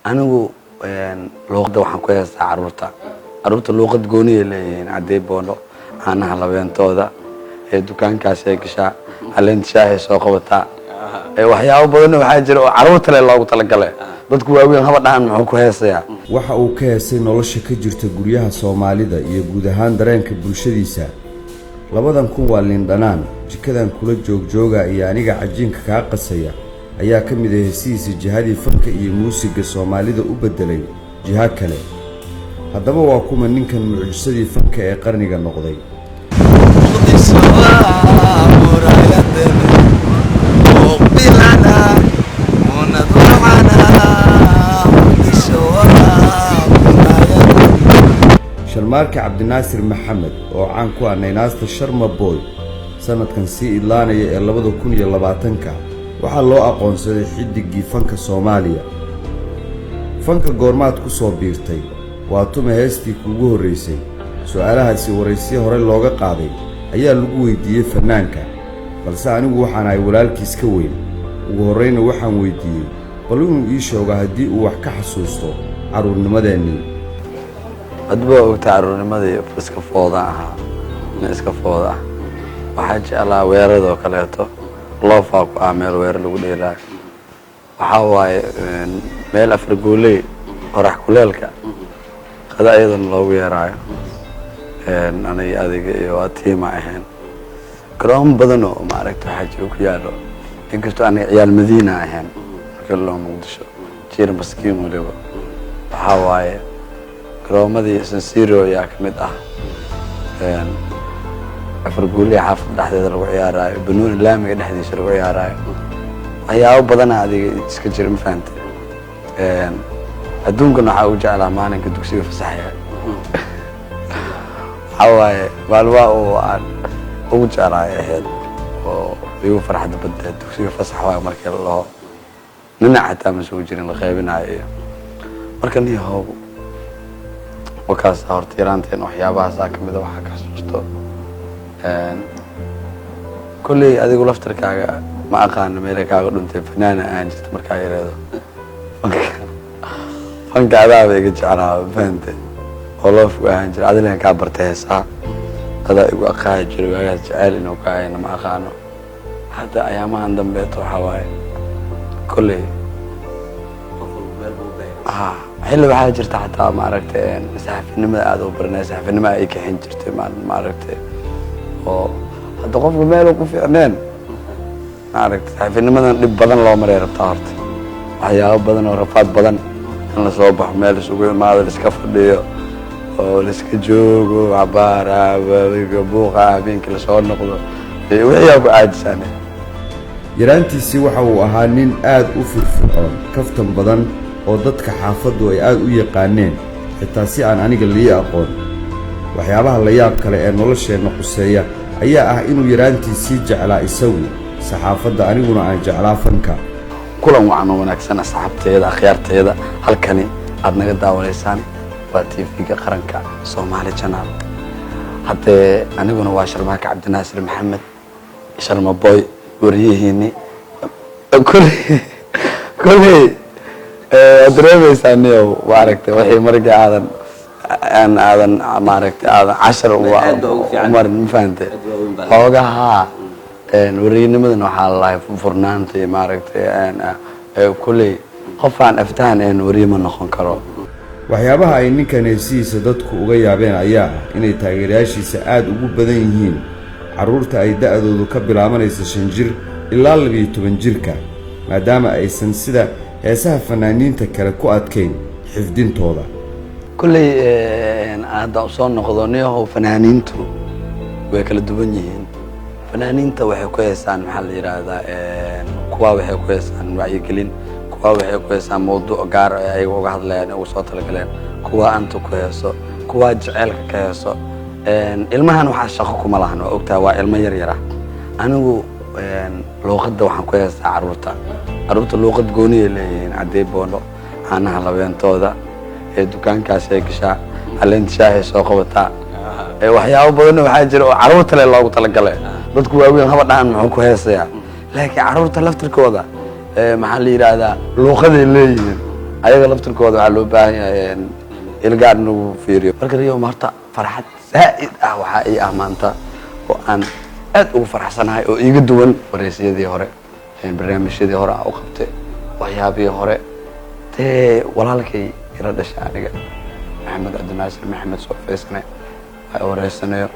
Anigu luuqadda waxaan ku heestaa caruurta. Caruurta luuqad gooniyay leeyihiin: caddey boondho, caanaha labeentooda, ee dukaankaasay gashaa, caleenta shaahay soo qabataa. Waxyaabo badanna waxaa jira oo caruurta le loogu talagalay. Dadku waaweyn haba dhahan, muxuu ku heesayaa? Waxa uu ka heesay nolosha ka jirta guryaha Soomaalida iyo guud ahaan dareenka bulshadiisa. 2000 waa liindhanaan, jikadan kula joogjooga iyo aniga cajiinka kaa qasaya ayaa ka mid ah heesihiisa jihadii fanka iyo muusiga Soomaalida u beddelay jiho kale. Haddaba waa kuma ninkan mucjisadii fanka ee qarniga noqday? Muqdisho waa muraayadene, muqbilana munad wacana. Muqdisho waa muraayadene. Sharmaarka Cabdinaasir Maxamed, oo caan ku ah naynaasta Sharma Boy, sanadkan sii idlaanaya ee 2020-ka waxaa loo aqoonsaday xiddiggii fanka Soomaaliya. Fanka goormaad ku soo biirtay? Waa tuma heestii kuugu horraysay? Su'aalahaasi waraysiyo hore looga qaaday ayaa lagu weydiiyey fannaanka, balse anigu waxaan ahay walaalkiis ka weyn. Ugu horrayna waxaan weydiiyey bal inuu ii sheego haddii uu wax ka xasuusto carruurnimadeennii. Hadba ogta, caruurnimadii iska fooda ahaa, nin iska fooda ah. Waxaa jeclaa weeradoo kaleeto, loofaa ku ah meel weerar lagu dheelaayo. Waxaa waaye meel afar gooley, qorax kuleelka qada iyadana loogu yeeraayo. Aniga, adiga iyo waa tiima ahayn. Garoomo badan oo maaragta waxaa jira ku yaalo, inkastoo aniga ciyaal Madiina ahayn. Marka loo Muqdisho jiir maskiin waliba, waxaa waaye garoomadii Sansiro ayaa ka mid ah, afar gooley xaafadda dhexdeeda lagu ciyaaraayo, banooni laamiga dhexdiisa lagu ciyaaraayo. Waxyaabo badana adiga iska jira, ma fahante? Adduunkan waxaa ugu jeclaa maalinka dugsiga fasaxaya. Waxaa waaye maalmaha oo aan ugu jeclaay ahayd oo igu farxadda badneed. Dugsiga fasax waayo markii la dhaho, nina xataa ma soo jirin la qaybinayo. Iyo marka niyahow, wakaas horta yaraanteen waxyaabahaasaa kamid a waxaa ka xasuusto. Kolley adigu laftarkaaga ma aqaano meelay kaaga dhuntay. Fanaana aan jirta markaa yareedo, fanka adaaba iga jeclaa, ma fahante? Oo loofku ahaan jira adilan kaa bartay heesaha, adaa igu aqaahi jiray waagaas. Jeceyl inuu ka hayna ma aqaano. Hadda ayaamahan dambeeto waxaa waaye kolley xilli waxaa jirta xataa, maaragtay, saxafinimada aada u baranay, saxafinimo ay kaxin jirtay, maaragtay, oo hadda qofka meel ku fiicneen, maaragtay, saxafinimadan dhib badan loo maray rabtaa. Horta waxyaabo badan oo rafaad badan in lasoo baxo, meel isugu imaado, laiska fadhiyo oo laiska joogo cabaara, buuqa habeenkii lasoo noqdo, wixii aa ku caajisaan. Yaraantiisii waxa uu ahaa nin aad u firfircoon, kaftan badan, oo dadka xaafaddu ay aad u yaqaaneen, xitaa si aan aniga lii aqoon. Waxyaabaha la yaab kale ee nolosheenna quseeya ayaa ah inuu yaraantiisii jeclaa isagu saxaafadda, aniguna aan jeclaa fanka. Kulan wacan oo wanaagsan, asxaabteeda, akhyaarteeda. Halkani aad naga daawanaysaan waa TV-ga qaranka Soomaali Channel. Haddee aniguna waa Sharmaaka Cabdinaasir Maxamed Sharma Boy, wariyihiini. Kolley waad dareemaysaa niyow, maaragtay, wixii markii aadan aan aadan maaragtay aadan cashar umarin, ma fahante? Xoogaha wariyanimadan waxaa lalahay furnaanta iyo, maaragtay, kolley qof aan aftahan ahayn wariye ma noqon karo. Waxyaabaha ay ninkan heesihiisa dadku uga yaabeen ayaa ah inay taageerayaashiisa aad ugu badan yihiin carruurta ay da'doodu ka bilaabanaysa 5 jir ilaa 12 jirka, maadaama aysan sida heesaha fanaaniinta kale ku adkayn xifdintooda. Kolley hadda soo noqdo niyahow, fanaaniintu way kala duwan yihiin. Fanaaniinta waxay ku heesaan, maxaa la yidhaahdaa, kuwa waxay ku heesaan wacyigelin, kuwa waxay ku heesaan mawduuc gaar ah ayaga uga hadlayaan, ugu soo talagaleen, kuwa anta ku heeso, kuwa jaceylka ka heeso. Ilmahan waxaa shaqo kuma lahan, waa ogtahay, waa ilmo yar yar ah. Anigu luuqadda waxaan ku heestaa caruurta. Caruurta luuqad gooniyay leeyihiin: caddey boondho, caanaha labeentooda, ee dukaankaasay gashaa, caleenta shaahay soo qabataa. Waxyaabo badanna waxaa jira oo caruurta le loogu talagalay. Dadku waaweyn haba dhahan, muxuu ku heesayaa? Laakiin caruurta laftirkooda, maxaa la yidhaahdaa, luuqaday leeyihiin. Ayaga laftirkooda waxaa loo baahan yahay ilgaar in lagu fiiriyo. Marka riyo horta farxad zaa'id ah waxaa ii ah maanta oo aan aad ugu faraxsanahay oo iiga duwan wareysiyadii hore, barnaamijyadii hore aan u qabtay, waxyaabihii hore. Dee walaalkay ila dhashay aniga, Maxamed Cabdinaasir Maxamed Soofeysane, waa wareysanayo,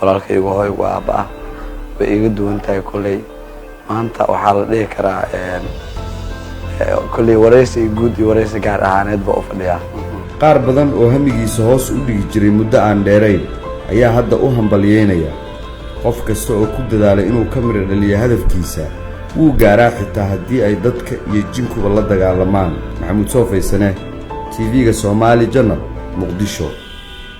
walaalkaygu hooy waa aabba ah, way iiga duwan tahay. Kolley maanta waxaa la dhihi karaa kolley wareysi guud iyo wareysi gaar ahaaneed baa u fadhiyaa. Qaar badan oo hamigiisa hoos u dhigi jiray muddo aan dheerayn ayaa hadda u hambalyeynaya. Qof kasta oo ku dadaala inuu ka midho dhaliyo hadafkiisa wuu gaaraa, xitaa haddii ay dadka iyo jinkuba la dagaalamaan. Maxamuud Soofaysane, TV-ga Soomaali Channel, Muqdisho.